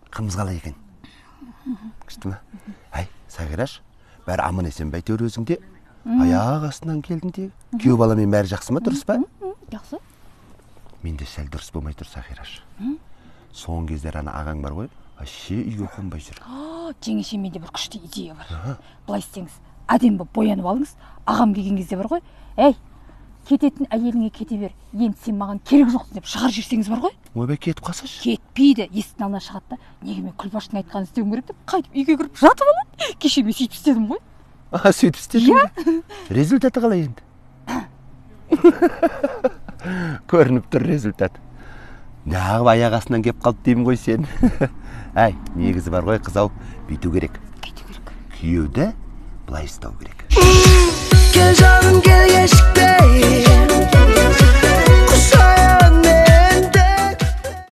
Қымыз қалай екен? Күшті ма? Әй, Сағираш, бәрі аман есен бе әйтеуір өзіңде? Аяқ астынан келдің тегі. Күйеу баламен бәрі жақсы ма, дұрыс па? Жақсы. Менде сәл дұрыс болмай тұр, Сағираш. Соңғы кездері ана ағаң бар ғой, вообще үйге қонбай жүр. Жеңеше, менде бір күшті идея бар. Былай істеңіз, әдемі болып боянып алыңыз. Ағам келген кезде бар ғой, әй, кететін әйеліңе кете бер, енді сен маған керек жоқсың деп шығарып жіберсеңіз бар ғой. Ойбай, кетіп қалсашы. Кетпейді, есіктің алдына шығады да, неге мен Күлпаштың айтқанын істеуім керек деп қайтып үйге кіріп жатып алады. Кеше мен сөйтіп істедім ғой. А, сөйтіп істедің бе? Результаты қалай енді? Көрініп тұр результат. Неғып аяқ астынан кеп қалды деймін ғой сен. Әй, негізі бар ғой, қыз-ау, бүйту керек. Бүйту керек. Күйеуді былай ұстау керек. Кел, жаным, кел, кешікпей.